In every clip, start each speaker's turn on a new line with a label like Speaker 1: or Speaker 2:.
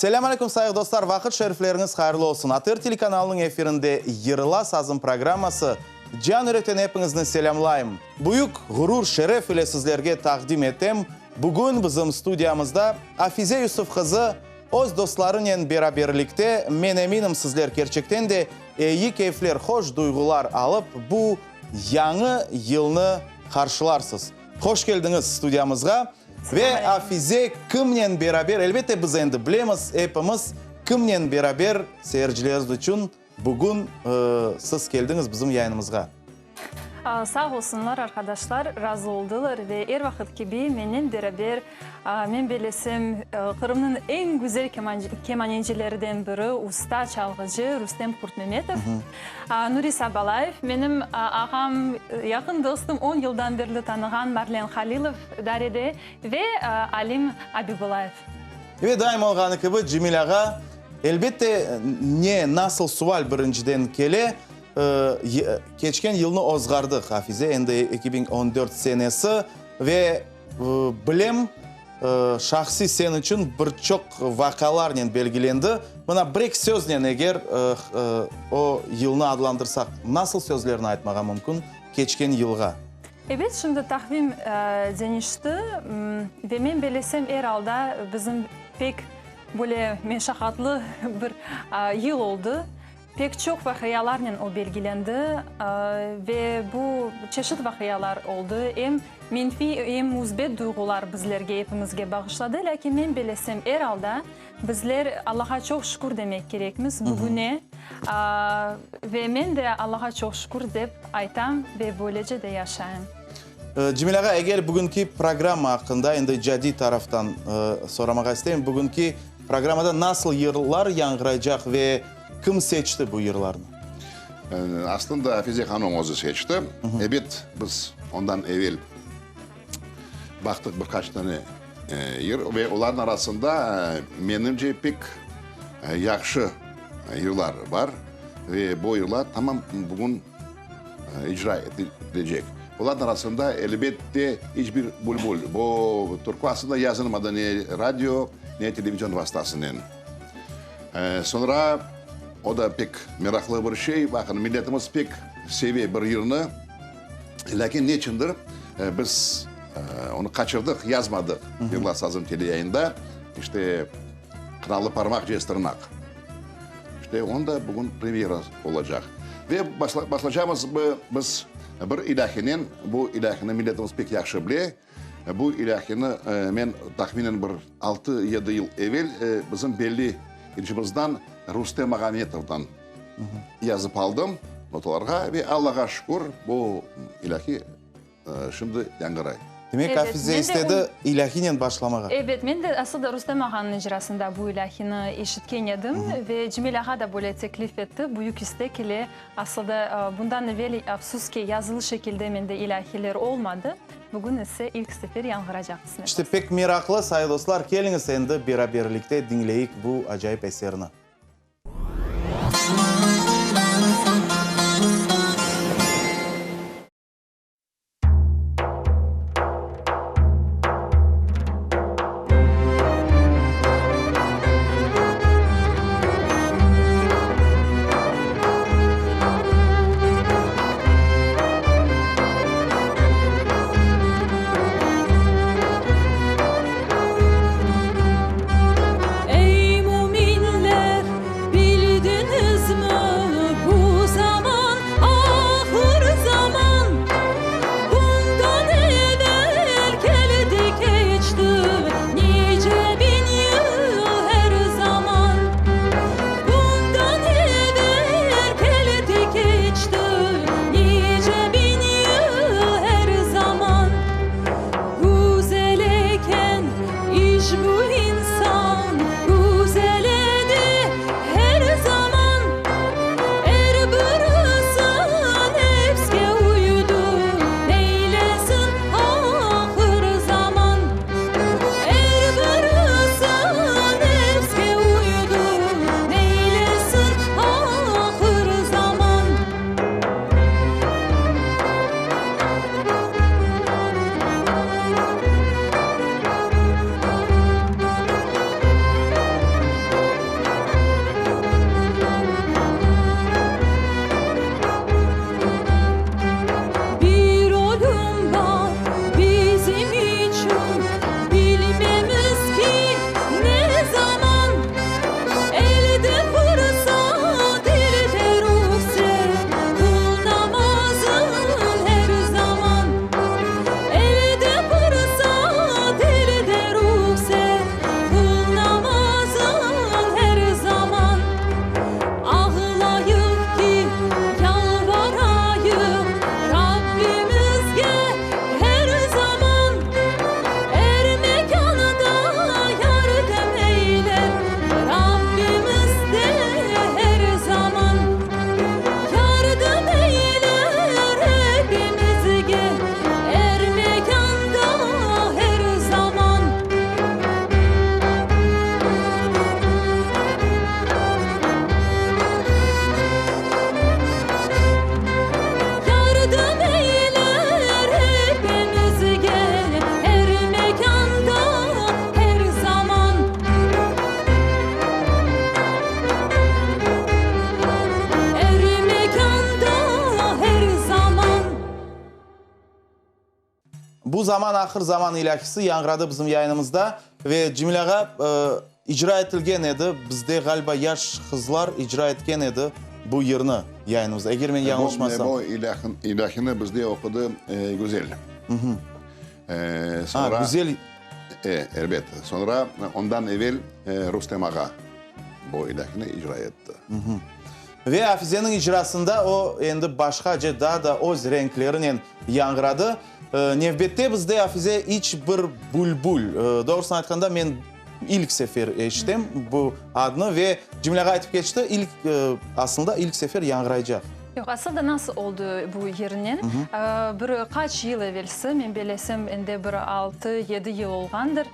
Speaker 1: Selâm aleyküm, sayğı dostlar, vaqıt şerifleriñiz hayırlı olsun. ATR telekanalınıñ efirinde Yırla sazım programması. Can yürekten epiñizni selâmlayım. Büyük ğurur, şeref ile sizlerge taqdim etem, bugün bizim studiyamızda Afize Yusuf qızı öz dostlarınen beraberlikte, men eminim, sizler kerçekten de eyi keyfler, hoş duyğular alıp, bu yañı yılnı qarşılarsız. Hoş keldiñiz studiyamızğa. Ve Afize kimnen beraber, elbette biz endi bilemiz, epimiz kimnen beraber seyircilerimiz içün bugün siz keldiñiz bizim yayınımızğa.
Speaker 2: Sağ olsunlar arqadaşlar, razı oldılar ve er vaqıt kibi mennen beraber, men bellesem, Qırımnıñ eñ güzel kemanencilerden biri, usta çalğıcı Rustem Qurtmemetov, Nuri Sabalayev, menim ağam, yaqın dostum, on yıldan berli tanığan Marlen Halilov darede ve Alim Abibullayev.
Speaker 1: Ve daim olğanı kibi, Cemil ağa, elbette, ne, nasıl sual birinciden kele, keçken yılnı ozğardıq, Afize, endi 2014 senesi ve bilem, Şahsiy sen içün bir çoq vaqialarnen belgilendi. Mına bir-eki söznen eger o yılnı adlandırsaq, nasıl sözlerni aytmağa mümkün keçken yılğa?
Speaker 2: Ebet, şimdi taqvim deñişti ve men bellesem, er alda bizim pek böyle meşaqatlı bir yıl oldı. Pek çoq vaqialarnen o belgilendi ve bu çeşit vaqialar oldı, em menfiy, em müsbet duyğular bizlerge, epimizge bağışladı. Lâkin men bellesem, er alda bizler Allağa çoq şükür demek kerekmiz bugüne ve men de Allağa çoq şükür dep aytam ve böylece de yaşayım.
Speaker 1: Cemil ağa, eger bugünki programma aqqında endi icadiy taraftan soramağa isteyim, bugünki programmada nasıl yırlar yañğıraycaq ve Kim seçti bu yırlarnı?
Speaker 3: Aslında Afize hanım özü seçti. Ebet, biz ondan evel baqtıq bir qaç tane yır ve olarnıñ arasında, menimce, pek yahşı yırlar bar ve bu yırlar tamam bugün icra etilecek. Olarnıñ arasında, elbette, iç bir bülbül. Bu türkü aslında yazılmadı ne radio, ne televizion vastasınen. Soñra, o da pek meraqlı bir şey, baqın, milletimiz pek seve bir yırnı, lâkin neçündir biz onı qaçırdıq, yazmadıq Yırla sazım teleyayında, işte, Qınalı parmaq cez tırnaq. İşte, onı da bugün premyera olacaq. Ve başlaycamız biz bir ilâhinen, bu ilâhini milletimiz pek yahşı bile. Bu ilâhini men tahminen bir altı-yedi yıl evel bizim belli yırcımızdan Rustem Ağametovdan yazıp aldım notalarğa ve Allağa şükür, bu ilâhi şimdi yañğıray.
Speaker 1: Demek, Afize istedi ilâhinen başlamağa.
Speaker 2: Ebet, men de asıl da Rustem ağanıñ icrasında bu ilâhini eşitken edim ve Cemil ağa da böyle teklif etti, büyük istek ile. Asıl da bundan evel, afsus ki, yazılı şekilde mende ilâhiler olmadı. Bugün ise ilk sefer yañğıracaq, qısmet
Speaker 1: İşte, pek meraqlı, sayı dostlar, keliñiz endi beraberlikte diñleyik bu acayip eserni.
Speaker 4: Ey müminler, bildiñizmi?
Speaker 1: Bu zaman ahır zaman ilâhisi yañğıradı bizim yayınımızda ve Cemil ağa, icra etilgen edi, bizde, ğaliba, yaş qızlar icra etken edi bu yırnı yayınımızda, eger men yañlışmasam.
Speaker 3: Bu ilâhini bizde oqudı Güzel.
Speaker 1: A, Güzel.
Speaker 3: E, elbet. Soñra, ondan evel Rustem ağa bu ilâhini icra etti.
Speaker 1: Ve Afizeniñ icrasında o, endi başqace, daa da öz renklerinen yañğıradı. Nevbette bizde Afize iç bir bülbül. Doğrusını aytqanda, men ilk sefer eşitem bu adnı ve Cemil ağa aytıp keçti, ilk, aslında ilk sefer yañğıraycaq.
Speaker 2: Yoq, aslında nasıl oldı bu yırnen? Bir qaç yıl evelsi, men bellesem, endi bir altı, yedi yıl olğandır,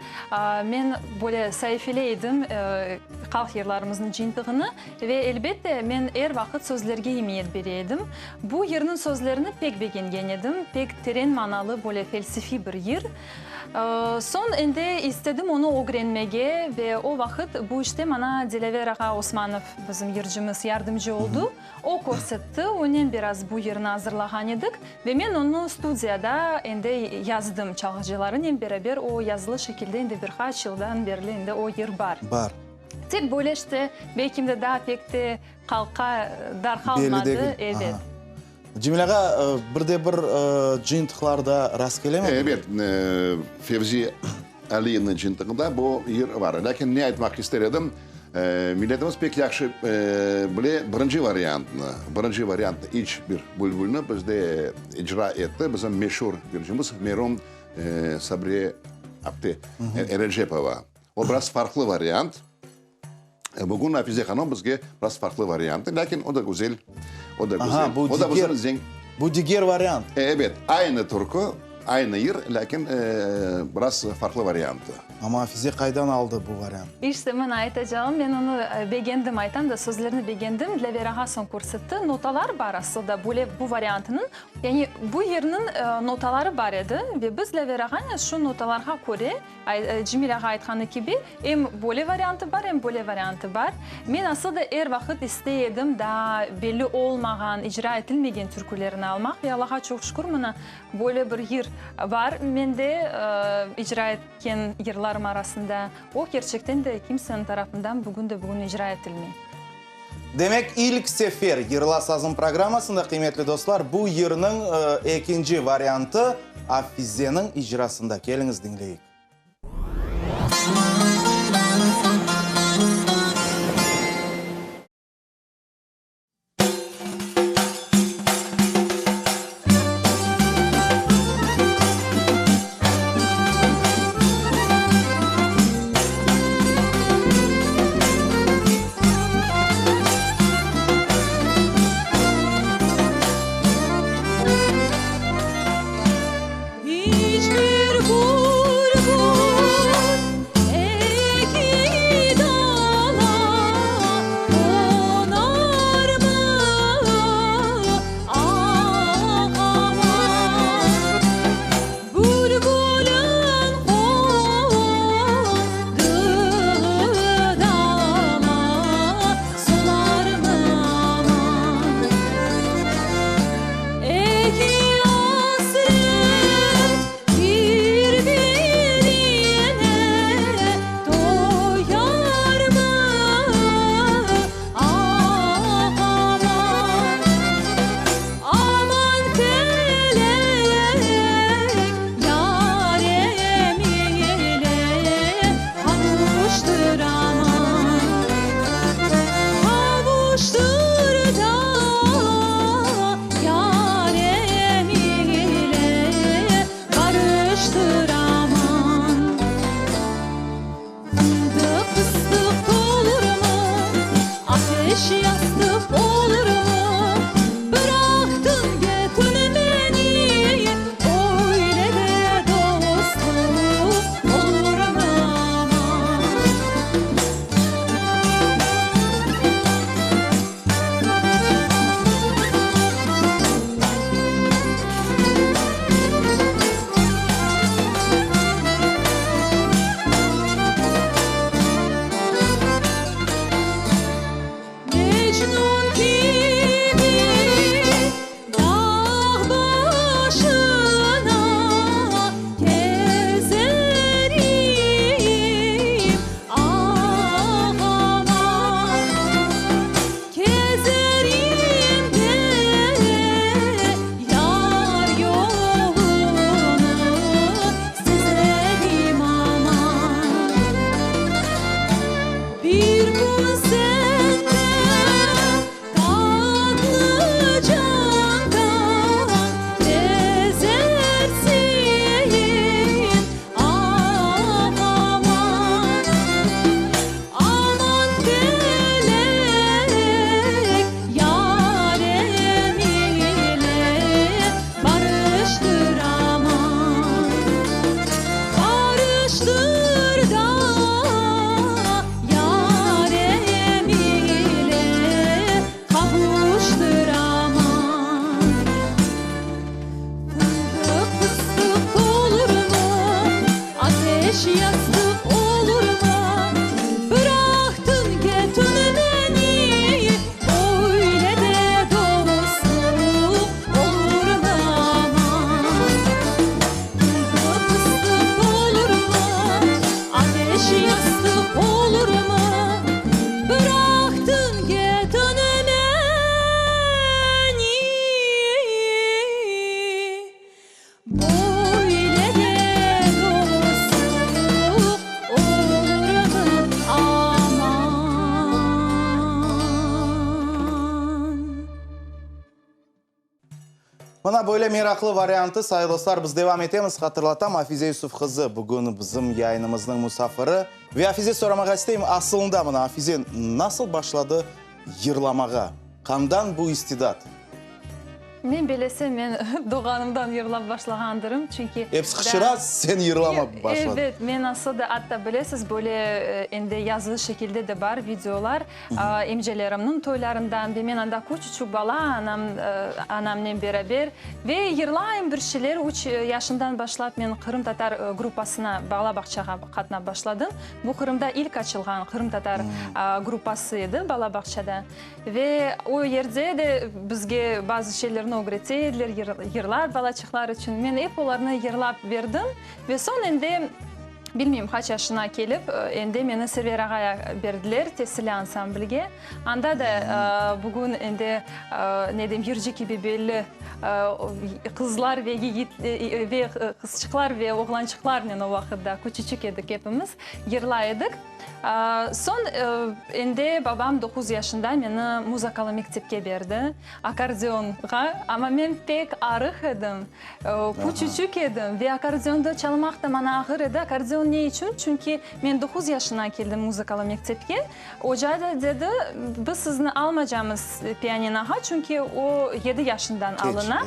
Speaker 2: men böyle saifeley edim halq yırlarımıznıñ cıyıntığını ve, elbette, men er vaqıt sözlerge emiyet bere edim. Bu yırnıñ sözlerini pek begengen edim, pek teren manalı, böyle felsefiy bir yır. Soñ endi istedim onı ögrenmege ve o vaqıt bu işte maña Dilâver ağa Osmanov, bizim yırcımız, yardımcı oldı. O körsetti, onen biraz bu yırnı azırlağan edik ve men onı studiyada endi yazdım, çalğıcılarınen beraber o yazılı şekilde endi bir qaç yıldan berli endi o yır bar.
Speaker 1: Bar.
Speaker 2: Tek böyle işte, belkim de daa pek de halqqa darqalmadı,
Speaker 1: Belli degil.
Speaker 2: ebet.
Speaker 1: Aha. Cemil ağa, bir de bir cıyıntıqlarda rastkelemi?
Speaker 3: Ebet, Fevzi Aliyevniñ cıyıntığında bu yır bar. Lâkin ne aytmaq ister edim, milletimiz pek yahşı bile birinci variantnı, birinci variantnı, İç bir bülbülni bizde icra etti bizim meşur yırcımız merum Sabriye apte Erecepova. O biraz farqlı variant. Bugün Afize hanım bizge biraz farqlı variantı, lâkin o da güzel, o da güzel.
Speaker 1: Aha, bu
Speaker 3: o da
Speaker 1: diger,
Speaker 3: bizim zeng...
Speaker 1: bu diger variant.
Speaker 3: Ebet, aynı türkü, aynı yır, lâkin biraz farqlı variantı.
Speaker 1: Amma Afize qaydan aldı bu variantnı?
Speaker 2: İşte, mına aytacağım, men onı begendim, aytam da, sözlerini begendim, Dilâver ağa soñ körsetti, notalar bar asılda böyle bu variantınıñ, yani bu yırnıñ notaları bar edi ve biz Dilâver ağanen şu notalarğa köre Cemil ağa aytqanı kibi, em böyle variantı bar, em böyle variantı bar. Men asıl da er vaqıt istey edim daa belli olmağan, icra etilmegen türkülerni almaq ve Allağa çoq şükür, mına, böyle bir yır bar mende, icra etken yırlarım arasında. O, kerçekten de, kimseniñ tarafından bugün de bugün icra etilmey.
Speaker 1: Demek, ilk sefer Yırla sazım programmasında, qıymetli dostlar, bu yırnıñ ekinci variantı Afizeniñ icrasında. Keliñiz, diñleyik.
Speaker 2: İç bir bülbül eki dala qonarmı, ah, aman? Bülbülün qondığı dala solarmı, aman? Eki asret bir-birine toyarmı, ah, aman? Aman felek yarem ile qavuştır aman. Qavuştır da yarem ile barıştır aman. Fındıq fıstıq olurmı, ateş yastıq olurmı? Bıraqtıñ kettiñ meni, öyle de dostluq olurmı, aman? Mecnun kibi dağ başına.
Speaker 1: Mına böyle meraqlı variantı, sayılı dostlar, biz devam etemiz. Hatırlatam, Afize Yusuf qızı bugün bizim yayınımıznıñ musafiri. Ve Afize soramağa isteyim, asılında mına Afize nasıl başladı yırlamağa? Qandan bu istidat?
Speaker 2: Men belesem, men doğğanımdan yırlap başlağandırım, çünki.
Speaker 1: Episi qıçıra, sen yırlama başladın.
Speaker 2: Ebet, men asıl da, atta bilesiz, böyle endi yazılı şekilde de bar videolar, emcelerimniñ toylarından ve men anda küçüçük bala, anam, anamnen beraber ve yırlayım bir şeyler, üç yaşımdan başlap men qırımtatar gruppasına, bala bağçağa qatnap başladım. Bu Qırımda ilk açılğan qırımtatar gruppası edi bala bağçada. Ve o yerde de bizge bazı şeylerni ögrete ediler, yırlar balaçıqlar içün. Men ep olarnı yırlap berdim. Ve soñ endi, bilmeyim, qaç yaşına kelip, endi meni Server ağaya berdiler, Tesili ansamblge. Anda da bugün endi, ne deyim, yırcı kibi belli qızlar ve yigit, ve qızçıqlar ve oğlançıqlarnen o vaqıt da küçüçik edik epimiz, yırlay edik. Soñ endi babam doquz yaşında meni muzıkalı mektepke berdi, akkordeonğa. Amma men pek arıq edim, küçüçük edim ve akkordeonda çalmaq da maña ağır edi. Akkordeon ne içün? Çünki men doquz yaşına keldim muzıkalı mektepke. Oca da dedi, biz sizni almacamız pianinoğa, çünki o yedi yaşından alına.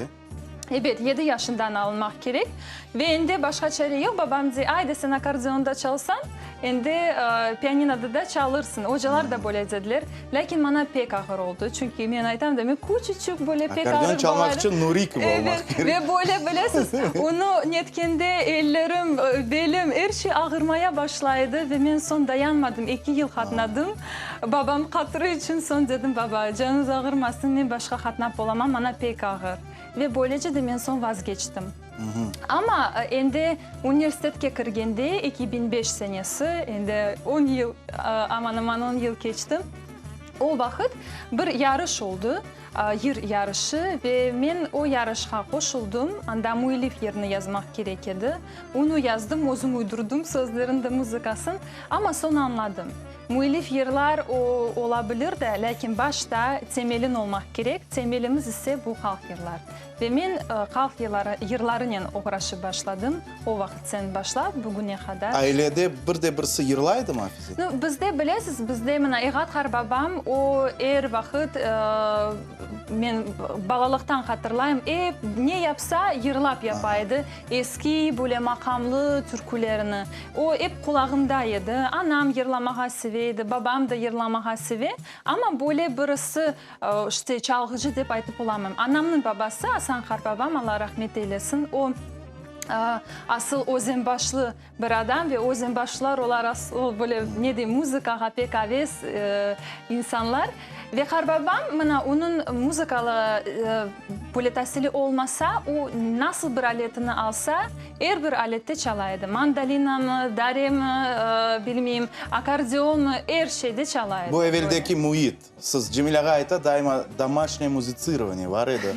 Speaker 2: Ebet, yedi yaşından alınmaq kerek. Ve endi başqa çare yoq, babam dey, ayda sen akkordeonda çalsañ, endi pianinoda da çalırsıñ. Ocalar da böyle dediler. Lâkin maña pek ağır oldı, çünki men aytam da, men küçüçük böyle pek ağır bala edim.
Speaker 1: Akkordeon çalmaq içün Nuri kibi olmaq kerek.
Speaker 2: Ve böyle bilesiz, onı netkende ellerim, belim, er şey ağırmaya başlaydı ve men soñ dayanmadım, eki yıl qatnadım. Babam qatırı içün soñ dedim, Baba, canıñız ağırmasın, men başqa qatnap olamam, maña pek ağır. Ve böylece de men soñ vazgeçtim. Amma endi universitetke kirgende, 2005 senesi, endi on yıl, aman-aman on yıl keçti, o vaqıt bir yarış oldı, yır yarışı, ve men o yarışqa qoşuldım, anda müellif yırnı yazmaq kerek edi. Onı yazdım, özüm uydurdım sözlerini de, muzıkasın, amma soñ añladım. Müellif yırlar o, ola bilir de, lâkin başta temelin olmaq kerek, temelimiz ise bu halq yırlar. Ve men halq yırları, yırlarınen oğraşıp başladım, o vaqıtten başlap bugüne qadar.
Speaker 1: Ailede bir de birisi yırlaydımı, Afize?
Speaker 2: Nu, bizde, bilesiz, bizde mına Eğat qarbabam, o er vaqıt, men balalıqtan hatırlayım, ep ne yapsa, yırlap yapa edi, eski, böyle maqamlı türkülerini. O ep qulağımda edi. Anam yırlamağa seve edi, babam da yırlamağa seve. Amma böyle birisi, işte, çalğıcı dep aytıp olamam. Anamnıñ babası, Asan qartbabam, Alla rahmet eylesin, o, asıl özenbaşlı bir adam ve özenbaşlılar olar asıl böyle, ne deyim, muzıkağa pek aves insanlar. Ve qartbabam, mına, onıñ muzıkalı böyle tasili olmasa, o nasıl bir aletini alsa, Er bir alette çala edi, mandolinamı, daremi, bilmeyim, akkordeonmı, er şeyde çala edi.
Speaker 1: Bu eveldeki müit. Siz, Cemil ağa ayta, daima domaşnâ muzıtsirovaniye bar edi.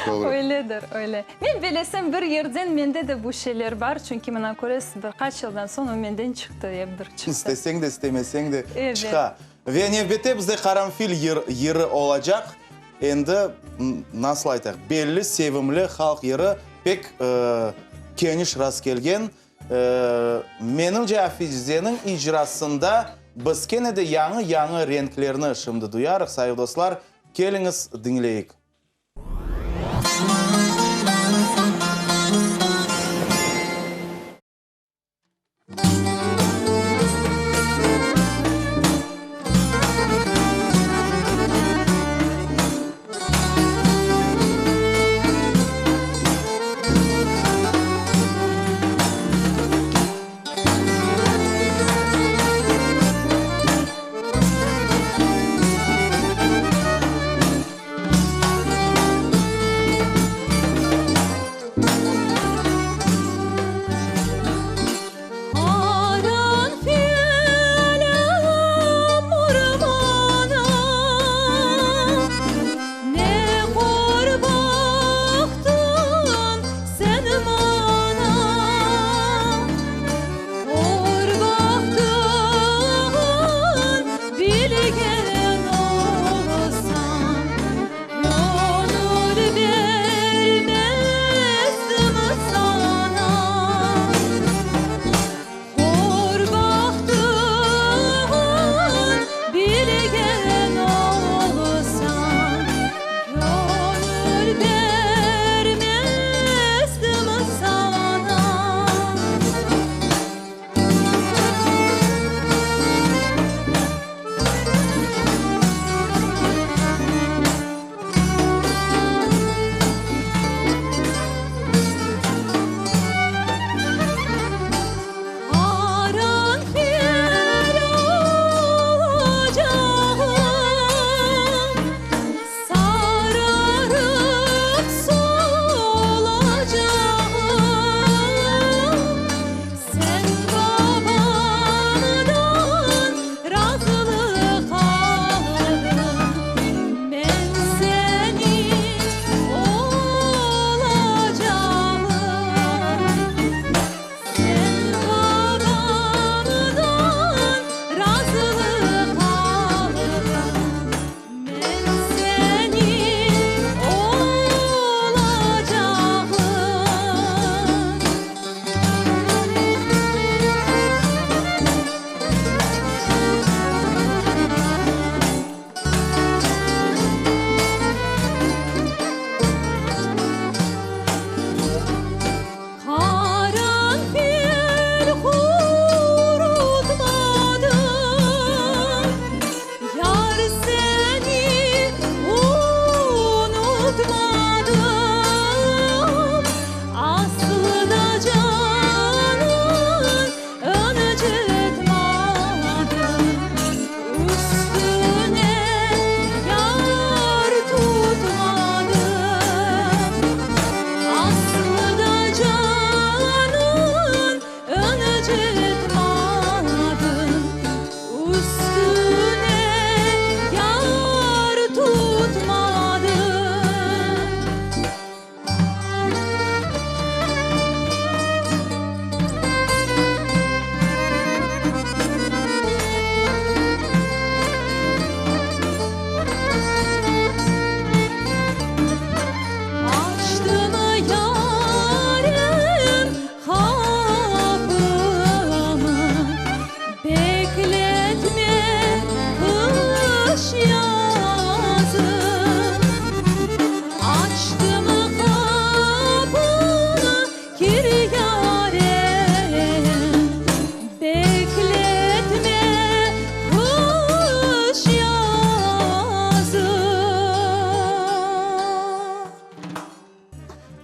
Speaker 3: Doğru.
Speaker 2: Öyledir, öyle. Men belesem, bir yerden mende de bu şeyler bar, çünki mına köresiz, bir qaç yıldan soñ o menden çıqtı, ep bir çıqtı.
Speaker 1: İsteseñ de, istemeseñ de
Speaker 2: Evet.
Speaker 1: çıqa. Ve nevbette bizde Qaranfil yır, yırı olacaq. Endi, nasıl aytayıq, belli, sevimli halq yırı, pek keniş rastkelgen. Menimce, Afizeniñ icrasında biz kene de yañı-yañı renklerni şimdi duyarıq, sayılı dostlar. Keliñiz, diñleyik.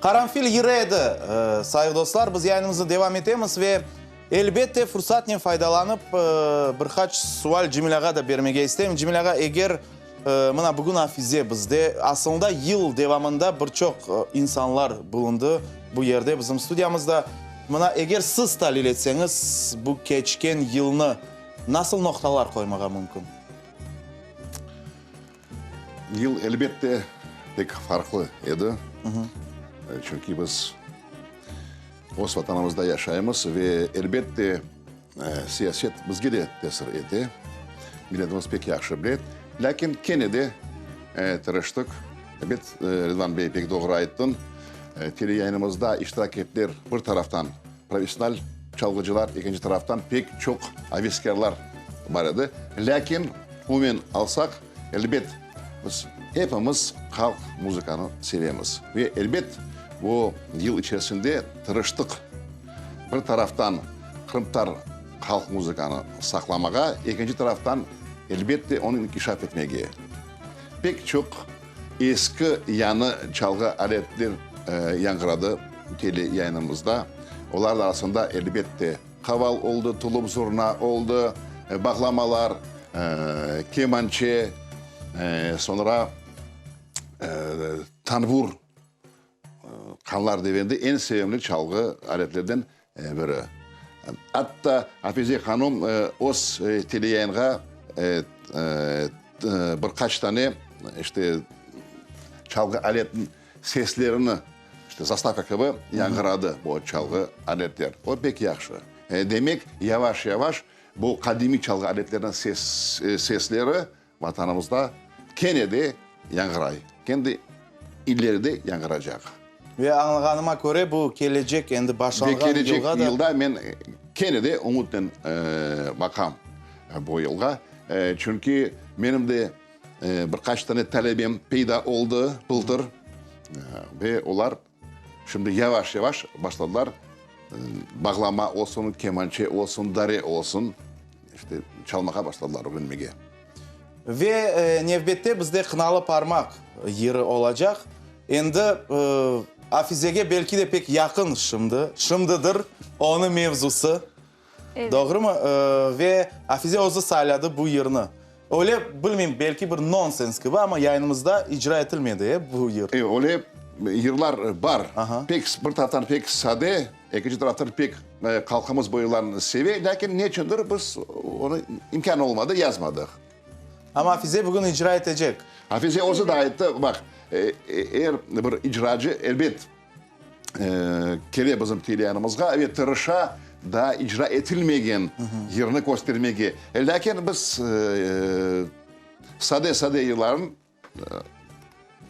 Speaker 1: Qaranfil yırı edi, sayğı dostlar. Biz yayınımıznı devam etemiz ve, elbette, fursatnen faydalanıp, bir qaç sual Cemil ağa da bermege isteyim. Cemil ağa, eger, mına, bugün Afize bizde, asılında yıl devamında bir çoq insanlar bulundı bu yerde, bizim studiyamızda. Mına, eger siz talil etseñiz, bu keçken yılnı nasıl noqtalar qoymağa mümkün?
Speaker 3: Yıl, elbette, pek farqlı edi, çünki biz öz Vatanımızda yaşaymız ve, elbette, siyaset bizge de tesir ete, milletimiz pek yahşı bile. Lâkin kene de tırıştıq. Ebet, Ridvan bey, pek doğru ayttıñ, teleyayınımızda iştirak ettiler bir taraftan professional çalğıcılar, ekinci taraftan pek çoq aveskârlar bar edi. Lâkin, umumen alsaq, elbet, biz epimiz halq muzıkanı sevemiz. Ve, elbet, bu yıl içerisinde tırıştıq, bir taraftan, qırımtatar halq muzıkanı saqlamağa, ekinci taraftan, elbette, onı inkişaf etmege. Pek çoq eski, yañı çalğı aletler yañğıradı tele yayınımızda. Olarnıñ arasında, elbette, qaval oldı, tulum-zurna oldı, bağlamalar, kemançe, soñra tanbur, Qanlar devrinde eñ sevimli çalğı aletlerden biri. Atta Afize hanum öz teleyayınğa bir qaç tane işte çalğı aletniñ seslerini, işte zastavka kibi yañğıradı bu çalğı aletler. O pek yahşı. Demek, yavaş-yavaş bu qadimiy çalğı aletlerniñ sesleri Vatanımızda kene de yañğıray, kene de ileride yañğıracaq.
Speaker 1: Ve añlağanıma köre, bu kelecek endi başlanğan
Speaker 3: Ve kelecek
Speaker 1: yılğa da.
Speaker 3: yılda men kene de ümütnen baqam bu yılğa. Çünki menim de bir qaç tane talebem peyda oldı bıltır. Ve olar şimdi yavaş-yavaş başladılar, bağlama olsun, kemançe olsun, dare olsun. İşte, çalmağa başladılar, ögrenmege.
Speaker 1: Ve nevbette bizde Qınalı parmaq yırı olacaq. Endi Afizege belki de pek yaqın şimdi, şimdidir onıñ mevzusı. Doğrumı? Ve Afize özü sayladı bu yırnı. Öyle, bilmeyim, belki bir nonsens kibi, amma yayınımızda icra etilmedi, e, bu yır.
Speaker 3: E, öyle yırlar bar. Pek, bir taraftan pek sade, ekinci taraftan pek halqımız bu yırlarnı seve, lâkin neçündir biz onı imkân olmadı, yazmadıq.
Speaker 1: Amma Afize bugün icra etecek.
Speaker 3: Afize özü de ayttı, baq, er bir icracı, elbet, kele bizim teleyanımızğa ve tırışa daa icra etilmegen yırnı köstermege. Lâkin biz sade-sade yırlarnı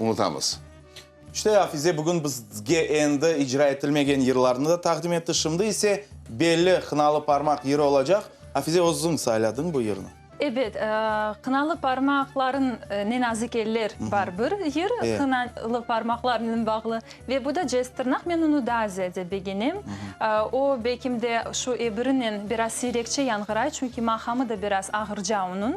Speaker 3: unutamız.
Speaker 1: İşte, Afize bugün bizge endi icra etilmegen yırlarnı da taqdim etti. Şimdi ise belli Hınalı parmaq yırı olacaq. Afize, özüñ sayladıñ bu yırnı.
Speaker 2: Ebet, Qınalı parmaqların ne nazik eller bar bir yır, Qınalı parmaqlarnen bağlı. Ve bu da Cez tırnaq, men onı daa ziyade begenem. O, belkim de, şu ebirinen biraz siyrekçe yañğıray, çünki maqamı da biraz ağırca onıñ.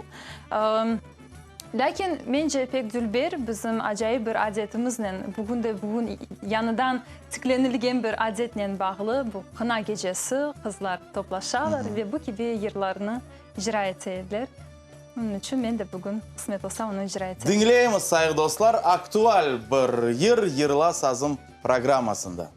Speaker 2: Lâkin, mence, pek dülber, bizim acayip bir adetimiznen, bugün de bugün yañıdan tiklenilgen bir adetnen bağlı bu qına gecesi, qızlar toplaşalar ve bu kibi yırlarnı icra ete ediler. Onıñ içün men de bugün, qısmet olsa, onı icra eterim.
Speaker 1: Diñleymiz, sayğı dostlar, aktual bir yır, Yırla sazım programmasında.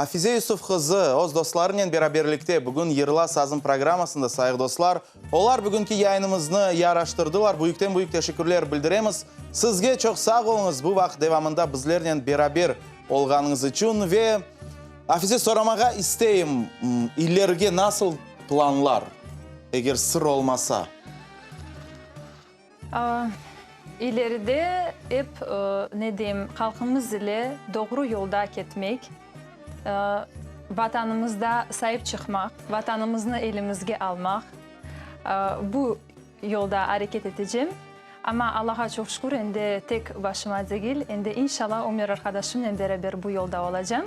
Speaker 1: Afize Yusuf qızı öz dostlarınen beraberlikte bugün Yırla sazım programmasında, sayğı dostlar, olar bugünki yayınımıznı yaraştırdılar. Büyükten-büyük teşekkürler bildiremiz. Sizge çoq sağ oluñız, bu vaqıt devamında bizlernen beraber olğanıñız içün. Ve, Afize, soramağa isteyim, ilerige nasıl planlar, eger sır olmasa?
Speaker 2: İleride ep, ne deyim, halqımız ile doğru yolda ketmek, Vatanımızda saip çıqmaq, Vatanımıznı elimizge almaq, bu yolda areket etecem. Amma Allağa çoq şükür, endi tek başıma degil, endi inşallah ömür arqadaşımnen beraber bu yolda olacam.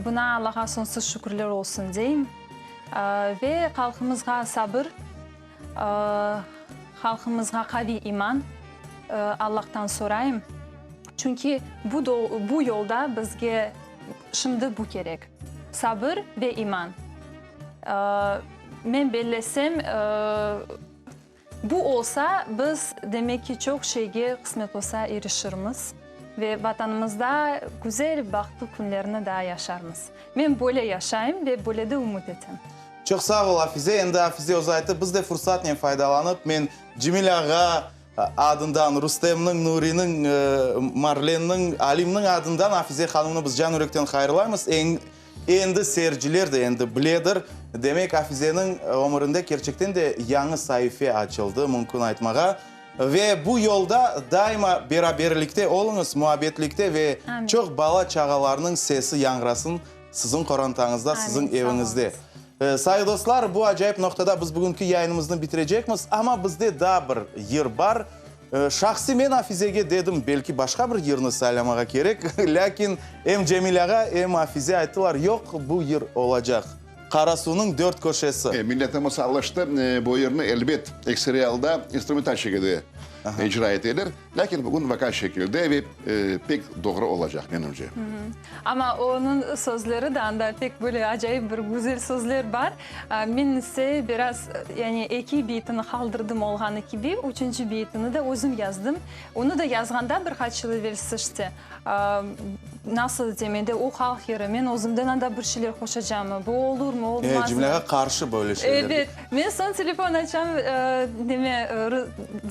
Speaker 2: Buna Allağa soñsuz şükürler olsun deyim. Ve halqımızğa sabır. Halqımızğa qaviy iman Allahtan sorayım, çünki bu bu yolda bizge şimdi bu kerek, sabır ve iman. Men bellesem, bu olsa, biz, demek ki, çoq şeyge, qısmet olsa, irişirmiz ve Vatanımızda güzel, bahtlı künlerni daa yaşarmız. Men böyle yaşayım ve böyle de ümüt etem.
Speaker 1: Çoq sağ ol, Afize. Endi Afize özü ayttı, biz de fursatnen faydalanıp, men Cemil ağa adından, Rustemniñ, Nuriniñ, Marlenniñ, Alimniñ adından Afize hanımnı biz can-yürekten hayırlaymız. Endi seyirciler de endi biledir. Demek, Afizeniñ ömürinde kerçekten de yañı saife açıldı, mümkün aytmağa. Ve bu yolda daima beraberlikte oluñız, muabbetlikte ve çoq bala-çağalarnıñ sesi yañğırasın Siziñ qorantañızda, siziñ eviñizde. Sayı dostlar, bu acayip noqtada biz bugünki yayınımıznı bitirecekmiz, amma bizde daa bir yır bar. Şahsiy men Afizege dedim, belki başqa bir yırnı saylamağa kerek, lâkin em Cemil ağa, em Afize ayttılar, yoq, bu yır olacaq. Qarasuvnıñ dört köşesi.
Speaker 3: Milletimiz alıştı, bu yırnı, elbet, ekseri alda instrumental şekilde icra eteler. Lâkin bugün vokal şekilde ve pek doğru olacaq, menimce.
Speaker 2: Amma onıñ sözleri de anda pek böyle acayip bir güzel sözler bar. Men ise biraz, yani eki beytini qaldırdım olğanı kibi, üçünci beytini de özüm yazdım. Onı da yazğanda bir qaç yıl evelsi işte, nasıl desem, endi o halq yırı, men özümden anda bir şeyler qoşacağım, bu olurmı, olmazmı?
Speaker 1: Cümlege qarşı böyle şeyler.
Speaker 2: Ebet. Men soñ telefon açam, neme,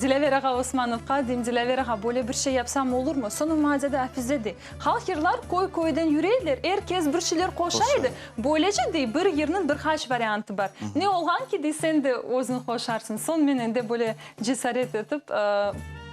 Speaker 2: Dilâver ağa Osmanovqa, deyim, Dilâver ağa, böyle bir şey yapsam olurmı? Soñ o maña dedi, Afize, dey, halq yırlar köy-köyden yüre ediler, er kes bir şeyler qoşa edi. Böylece, dey, bir yırnıñ bir qaç variantı bar. Ne olğan ki, dey, sen de özüñ qoşarsıñ. Soñ men endi böyle cesaret etip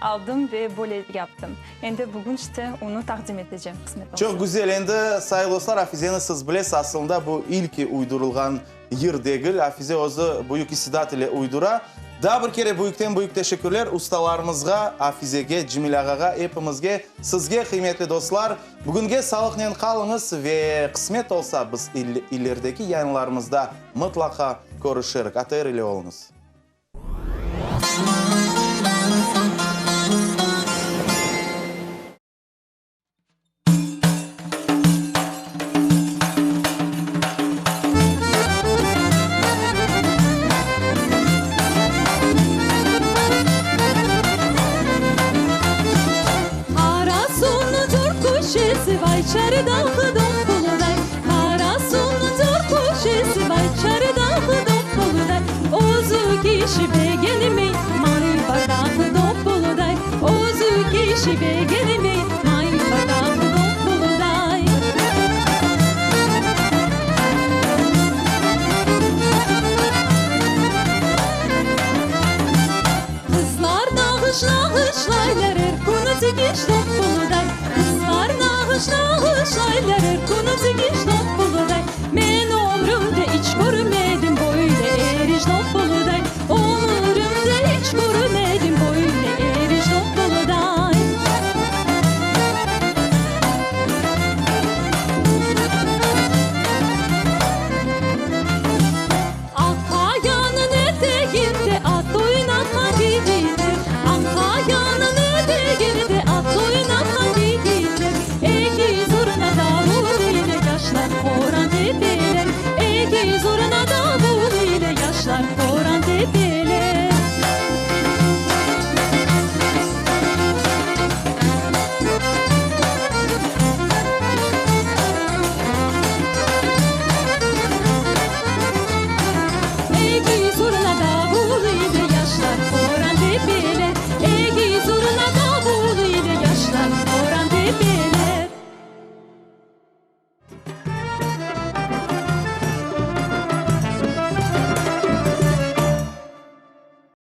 Speaker 2: aldım ve böyle yaptım. Endi bugün işte onı taqdim etecem, qısmet olsa.
Speaker 1: Çoq güzel. Endi, sayılı dostlar, Afizeni siz bilesiz, aslında bu ilki uydurılğan Yır degil, Afize özü büyük istidat ile uydura. Daa bir kere büyükten-büyük teşekkürler ustalarımızğa, Afizege, Cemil ağağa, epimizge, sizge, qıymetli dostlar. Bugünge sağlıqnen qalıñız ve qısmet olsa, biz ilerideki yayınlarımızda mıtlaqa körüşerik. ATR ile oluñız.
Speaker 4: Qara suvnıñ dört köşesi, vay çarda.